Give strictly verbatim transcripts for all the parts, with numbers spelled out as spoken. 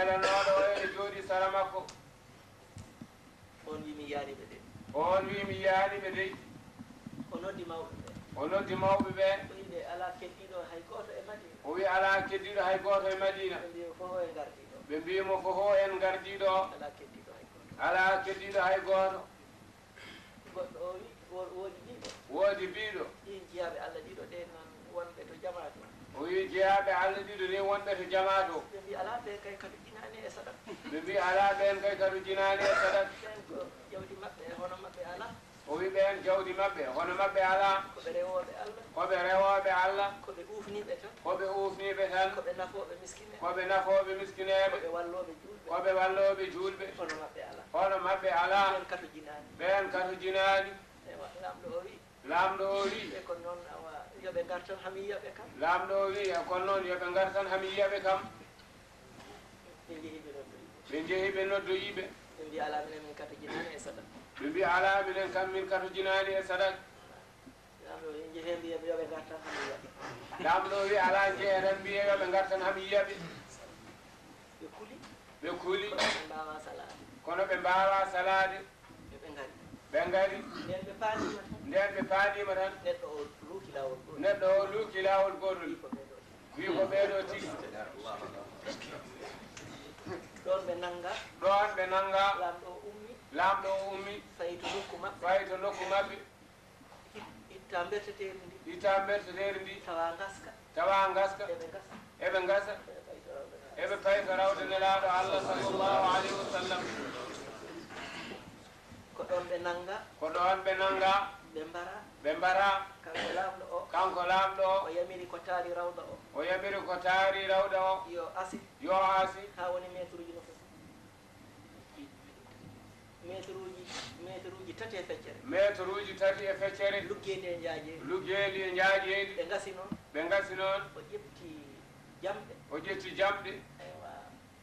Nelanooɗo o ene jooɗii sara makko. On wi mi yiyaani ɓe dey. On wi mi yiyaani ɓe dey. O noddi mawɓe ɓe. O noddi mawɓe ɓe. O wi ɓe alaa keddiiɗo hay gooto e Madiina. O wi alaa keddiiɗo hay gooto e Madiina. Ɓe mbi fof en ngardii ɗo. Ɓe mbi mo fof en ngardii ɗo. Alaa keddiiɗo hay gooto. Alaa keddiiɗo hay gooto. Goɗɗo o wi, wo-, woodi biiɗo. Woodi biiɗo. Ɗin jiyaaɓe Allah ɗiɗo ɗe nan wonɓe to jamaa to. O wi jiyaaɓe Allah ɗiɗo ni wonɓe to jamaa to. Ɓe mbi alaa ɓe kay kadu jinaani e sadak. Ɓe mbi alaa ɓeen kay kadu jinaani e sadak. Ɓeen ko jawdi maɓɓe e hono maɓɓe alaa. O wi ɓeen jawdi maɓɓe hono maɓɓe alaa. Ko ɓe rewooɓe Allah. Ko ɓe rewooɓe Allah. Ko ɓe uufniiɓe tan. Ko ɓe uufniiɓe tan. Ko ɓe nafooɓe miskineeɓe. Ko ɓe nafooɓe miskineeɓe. Ko ɓe wallooɓe juulɓe. Ko ɓe wallooɓe juulɓe. Hono maɓɓe alaa. Hono maɓɓe alaa. Ɓeen kadu jinaani. Ɓeen kadu jinaani. Ewa, Laamɗo o wi. Laamɗo o wi. E ko noon, awa, yo ɓe ngar tan, hami yiya ɓe kam. Laamɗo o wi, e ko noon, yo ɓe ngar tan, hami yiya ɓe kam. Ɓe njehi ɓe noddoyi ɓe. Ɓe njehi ɓe noddoyi ɓe. Ɓe mbi alaa minen min kadu jinaani e sadak. Ɓe mbi alaa minen kam min kadu jinaani e sadak. Laamɗo o wi, njehee mbiye ɓe yo ɓe ngar tan, hami yiya ɓe. Laamɗo o wi alaa, njehee tan mbiye yo ɓe ngar tan, hami yiya ɓe. Ɓe kuli. Ɓe kuli. Kono ɓe mbaawaa salaade. Kono ɓe mbaawaa salaade. Ɓe, ɓe ngari. Ɓe ngari. Nden ɓe paandiima tan. Nden ɓe paandiima tan. Neɗɗo o luuki laawol gootol. Neɗɗo o luuki laawol gootol. Wi ko ɓeeɗo tigi. Wi ko ɓeeɗo tigi. Ɗoon ɓe nannga. Ɗoon ɓe nannga. Laamɗo o ummi. Laamɗo o ummi. Fayi to nokku maɓɓe. Fayi to nokku maɓɓe. It-, itta mberteteeri ndi. Itta mberteteeri ndi. Tawa ngaska. Tawa ngaska. Eɓe ngasa. Eɓe ngasa. Eɓe payi to rawde Nelaaɗo. Eɓe payi to rawde Nelaaɗo Allah sallallahu alayhi wa sallam. Ko ɗoon ɓe nannga. Ko ɗoon ɓe nannga. Ɓe mbara. Ɓe mbara. Kanko Laamɗo o. Kanko Laamɗo o. O yamiri ko taari rawda o. O yamiri ko taari rawda o. Yo asi. Yo asi. Haa woni meeturuuji no foti. Meeturuuji, meeturuuji tati e feccere. Meeturuuji tati e feccere. Luggeendi e njaajeendi. Luggeendi e njaajeendi. Ɓe ngasi noon. Ɓe ngasi noon. O ƴetti jamɗe. O ƴetti jamɗe. Ewa,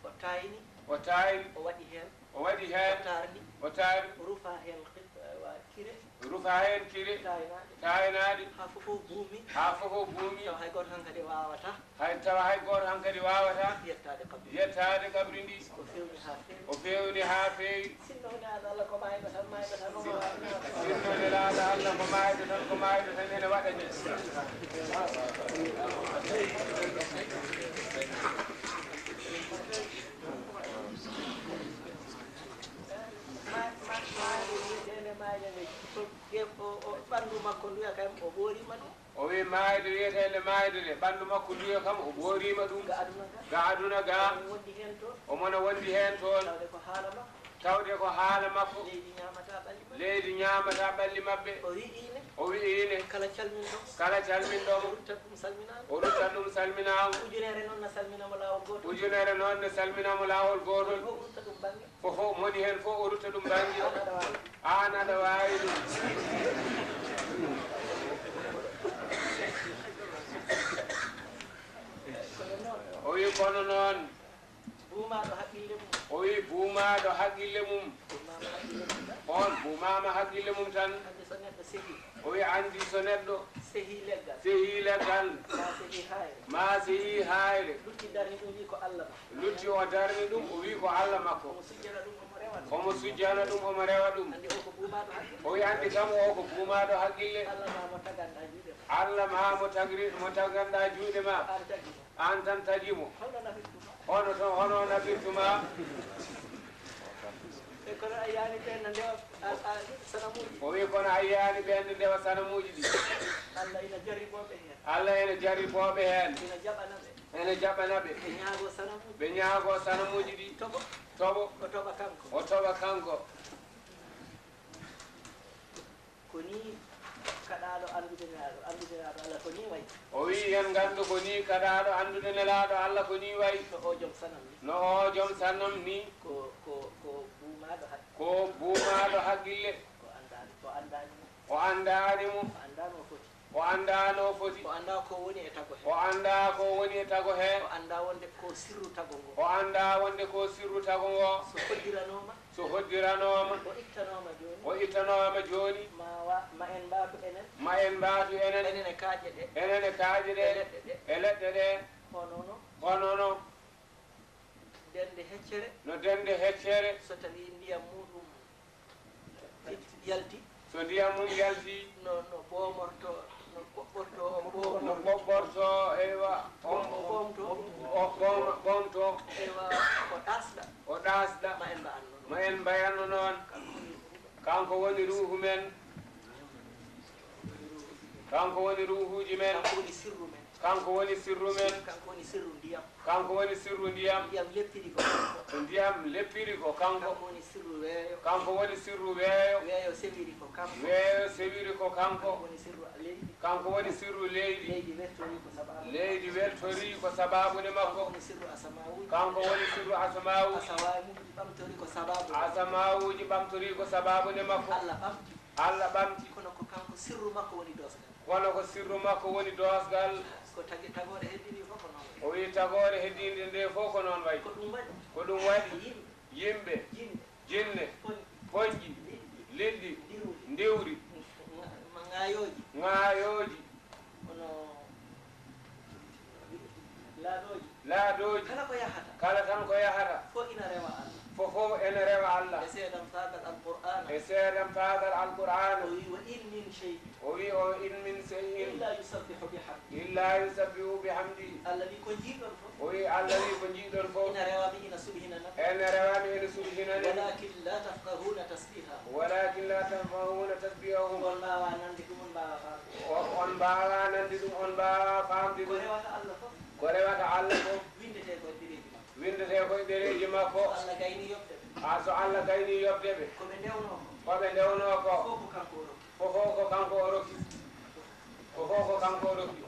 o taayni. O taayni. O waɗi heen. O waɗi heen. O taarni. O taarni. O rufa heen qi-, ewa, kire. Rufa heen kire. Taaynaaɗe. Taaynaaɗe. Haa fof fof buumi. Haa fof fof buumi. Tawa hay gooto hankadi waawataa. Hay tawa hay gooto hankadi waawataa. Yettaade kabri. Yettaade kabri ndi. O feewni haa feewi. O feewni haa feewi. Sinno Nelaaɗo Allah ko maayɗo tan, maayɗo tan, omo waɗa. Sinno Nelaaɗo Allah ko maayɗo tan, ko maayɗo tan ene waɗa ni. Ma-, ma-, maayde wiyeteende maayde nde, o, o, o, ɓanndu makko nduya kam, o ɓooriima ɗum. O wi maayde wiyeteende maayde nde, ɓanndu makko nduya kam, o ɓooriima ɗum. Ga aduna ga. Ga aduna ga. Omo wondi heen toon. Omo no wondi heen toon. Tawde ko haala makko. Tawde ko haala makko. Leydi ñaamataa ɓalli maɓɓe. Leydi ñaamataa ɓalli maɓɓe. O wiyi ne. O wiyi ne. Kala calminɗo mo. Kala calminɗo mo. O rutta ɗum salminaango. O rutta ɗum salminaango. Ujunere noon na salmina mo laawol gootol. Ujunere noon ne salmina mo laawol gootol. O rutta ɗum bannge. Fof fof moni heen fof o rutta ɗum bannge. Aan aɗa waawi. Aan aɗa waawi ɗum. Kono noon. O wi kono noon. Buumaaɗo haqqille mum. O wi buumaaɗo haqqille mum. Buumaama haqqille mum tan. On buumaama haqqille mum tan. Anndi so neɗɗo sehii. O wi anndi so neɗɗo sehii leggal. Sehii leggal. Maa sehii haayre. Maa sehii haayre. Lutti darni ɗum wi ko Allah makko. Lutti o darni ɗum o wi ko Allah makko. Omo sujjana ɗum omo rewa ɗum. Omo sujjana ɗum omo rewa ɗum. Anndi o ko buumaaɗo haqqille. O wi anndi kam o ko buumaaɗo haqqille. Allah maa mo taganɗaa juuɗe ma. Allah maa mo tagri-, mo taganɗaa juuɗe ma. Ko aan tagi mo. Aan tan tagi mo. Hono nafirtu ma. Hono to, hono nafirtu ma. E kono a yiyaani ɓeen no ndewa, a, a, sanamuuji. O wi kono a yiyaani ɓeen no ndewa sanamuuji ɗi. Allah ina jarriboo ɓe heen. Allah ina jarriboo ɓe heen. Ina jaɓana ɓe. Ina jaɓana ɓe. Ɓe ñaagoo sanamuuji. Ɓe ñaagoo sanamuuji ɗi. Toɓo. Toɓo. O toɓa kanko. O toɓa kanko. Ko nii kaɗaaɗo anndude Nelaaɗo, anndude Nelaaɗo Allah ko nii wayi. O wiyi en nganndu ko nii kaɗaaɗo anndude Nelaaɗo Allah ko nii wayi. No o jom sanam ni. No o jom sanam ni. Ko, ko, ko buumaaɗo haq-. Ko buumaaɗo haqqille. Ko anndaani, ko anndaani mo. O anndaani mo. O anndaa no foti. O anndaa no foti. O anndaa ko woni e tago hee. O anndaa ko woni e tago hee. O anndaa wonde ko sirru tago ngo. O anndaa wonde ko sirru tago ngo. So hoddiranooma. So hoddiranooma. O ittanooma jooni. O ittanooma jooni. Ma wa-, ma en mbaatu enen. Ma en mbaatu enen. Enen e kaaƴe ɗe. Enen e kaaƴe ɗe. E leɗɗe ɗe. E leɗɗe ɗe. Hono no. Hono no. Dende heccere. No dende heccere. So tawi ndiyam muɗum yalti. So ndiyam mum yalti. No, no ɓoomorto, no ɓoɓɓorto o ɓoom-, no ɓoɓɓorto, eywa, o ɓoomto. O ɓoom-, ɓoomto. Eywa, o ɗasɗa. O ɗasɗa. Ma en mbayanno noon. Ma en mbayanno noon. Kanko woni ruuhu men. Kanko woni ruuhuuji men. Kanko woni sirru men. Kanko woni sirru men. Kanko woni sirru ndiyam. Kanko woni sirru ndiyam. Ndiyam leppiri ko kanko. Ko ndiyam leppiri ko kanko. Kanko woni sirru weeyo. Kanko woni sirru weeyo. Weeyo sewiri ko kanko. Weeyo sewiri ko kanko. Kanko woni sirru leydi. Kanko woni sirru leydi. Leydi weltori ko sababu. Leydi weltori ko sababu nde makko. Kanko woni sirru asamaawu. Kanko woni sirru asamaawu. Asamaawu ɓamtori ko sababu. Asamawuuji ɓamtori ko sababu nde makko. Allah ɓamti. Allah ɓamti. Kono ko kanko sirru makko woni doosgal. Kono ko sirru makko woni doosgal. Ko tagi-, tagoore heddiinde fof ko noon. O wi tagoore heddiinde nde fof ko noon wayi. Ko ɗum waɗi. Ko ɗum waɗi. Yimɓe. Yimɓe. Jinne. Jinne. Poñɗi. Poñɗi. Liɗɗi. Liɗɗi. Ndiwri. Ndiwri. Nga-, ŋaayooji. Ŋaayooji. Kono laaɗooji. Laaɗooji. Kala ko yahata. Kala tan ko yahata. Fof ina rewa Allah. Fof fof ene rewa Allah. E seedam paagal Alqur'aana. E seedam paagal Alqur'aana. O wi, "Wa in min shay'in." O wi, "O in min shay'in." "Illa yusabbihu bihamdi." "Illa yusabbihu bihamdi." Allah wi, "Ko njiiɗon fof." O wi, "Allah wi, ko njiiɗon fof." Ina rewa mi, ina subhinana. Ene rewa mi, ene subhinana. "Walakin la tafqahuna tasbihahum." "Walakin la tafqahuna tasbihahum." On mbaawaa nande ɗum, on mbaawaa faamde. O-, on mbaawaa nande ɗum, on mbaawaa faamde ɗum. Ko rewata Allah fof. Ko rewata Allah fof. Winndetee ko e ɗereeji makko. Winndetee ko e ɗereeji makko. So Allah gayni yoɓde ɓe. A, so Allah gayni yoɓde ɓe. Ko ɓe ndewnoo ko. Ko ɓe ndewnoo ko. Fof ko kanko o rokki. Fof fof ko kanko o rokki. Fof fof ko kanko o rokki.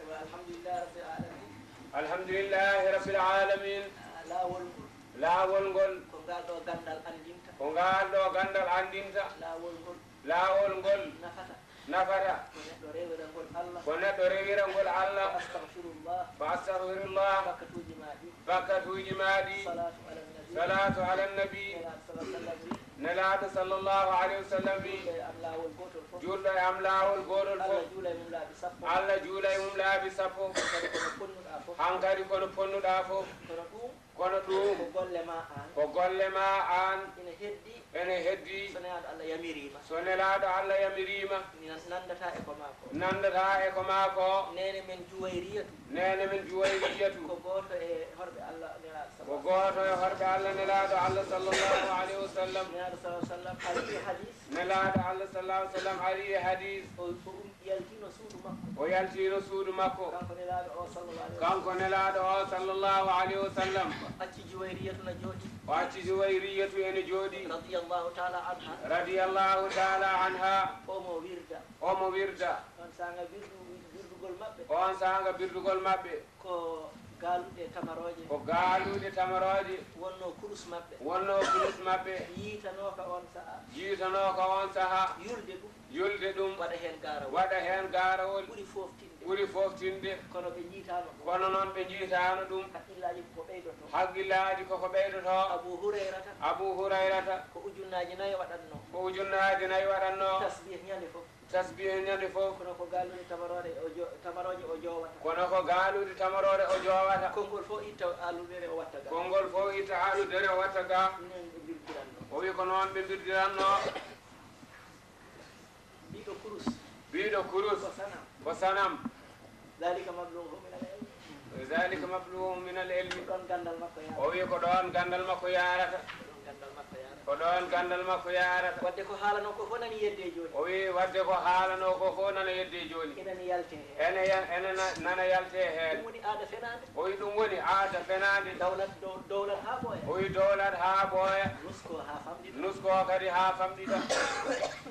Ewa, alhamdulillahi rabbil alamin. Alhamdulillahi rabbil alamin. Ah, laawol ngol. Laawol ngol. Ko ngal ɗo ganndal anndinta. Ko ngal ɗo ganndal anndinta. Laawol ngol. Laawol ngol. Nafata. Nafata. Ko neɗɗo rewira ngol Allah. Ko neɗɗo rewira ngol Allah. Astaghfirullah. Fa astaghfirullah. Bakkatuuji ma ɗi. Bakkatuuji ma ɗi. Salatu ala nabi. Salatu ala nabi. Nelaaɗo sallallahu alaihi wasallam wi. Nelaaɗo sallallahu alaihi wasallam wi. Juulɗo e am laawol gootol fof. Juulɗo e am laawol gootol fof. Allah juula e mum laabi sappo. Allah juula e mum laabi sappo. Hankadi kono ponnuɗaa fof. Hankadi kono ponnuɗaa fof. Kono ɗum. Kono ɗum. Ko golle ma aan. Ko golle ma aan. Ina heddi. Ene heddi. So Nelaaɗo Allah yamiriima. So Nelaaɗo Allah yamiriima. Nan-, nandata e ko maa ko. Nandata e ko maa ko. Neene men Juwayriyatu. Neene men Juwayriyatu. Ko gooto e horɓe Allah Nelaaɗo. Ko gooto e horɓe Allah Nelaaɗo Allah sallallahu alaihi wasallam. Nelaaɗo sallallahu alaihi wasallam ari e hadis. Nelaaɗo Allah sallallahu alaihi wasallam ari e hadis. O, o um-, yaltino suudu makko. O yaltino suudu makko. Kanko Nelaaɗo o sallallahu alaihi wasallam. Kanko Nelaaɗo o sallallahu alaihi wasallam. O acci Juwayriyatu na jooɗi. O acci Juwayriyatu ene jooɗi. Radiyallahu ta'ala anha. Radiyallahu ta'ala anha. Omo wirda. Omo wirda. On saanga wirdu-, wirdugol maɓɓe. On saanga wirdugol maɓɓe. Ko gaaluuɗe tamarooje. Ko gaaluuɗe tamarooje. Wonnoo kurus maɓɓe. Wonnoo kurus maɓɓe. Yiitanooka on sahaa. Yiitanooka on sahaa. Yulde ɗum. Yulde ɗum. Waɗa heen gaarawol. Waɗa heen gaarawol. Ɓuri fooftinde. Ɓuri fooftinde. Kono ɓe njiitaano ɗum. Kono noon ɓe njiitaano ɗum. Haqqillaaji ko ɓeydotoo. Haqqillaaji koko ɓeydotoo. Abu Hurayrata. Abu Hurayrata. Ko ujunnaaji nayi waɗatnoo. Ko ujunnaaji nayi waɗatnoo. Tasbih ñande fof. Tasbiih ñande fof. Kono ko gaaluuɗe tamarooje o jo-, tamarooje o joowata. Kono ko gaaluuɗe tamarooje o joowata. Konngol fof itta aludere o watta ga. Konngol fof itta aludere o watta ga. Minen ɓe mbirdiranno. O wi ko noon ɓe mbirdiranno. Biiɗo kurus. Biiɗo kurus. Ko sanam. Ko sanam. Dhalika mablughuhum min al-ilm. Dhalika mablughuhum min al-ilm. Ko ɗoon ganndal makko yaarata. O wi ko ɗoon ganndal makko yaarata. Ko ɗoon ganndal makko yaarata. Ko ɗoon ganndal makko yaarata. Wadde ko haalanoo ko fof nani yedde jooni. O wi wadde ko haalanoo ko fof nana yedde jooni. Ina ni yalte heen. Ene ya-, ene na-, nana yalte heen. Ɗum woni aada fenaande. O wi ɗum woni aada fenaande. Dowlat, dow-, dowlat haa ɓooya. O wi dowlat haa ɓooya. Nusko haa famɗita. Nusko kadi haa famɗita.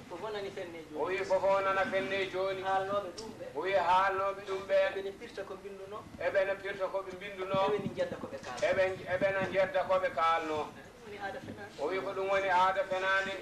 Ko fof nani fenne jooni. O wi ko fof nana fenne jooni. Haalnooɓe ɗum ɓe. O wi haalnooɓe ɗum ɓe. Eɓene pirta ko mbinnduno. Eɓene pirta ko ɓe mbinnduno. Eɓene njedda ko ɓe kaalno. Eɓe, eɓene njedda ko ɓe kaalno. Ɗum woni aada fenaande. O wi ko ɗum woni aada fenaande.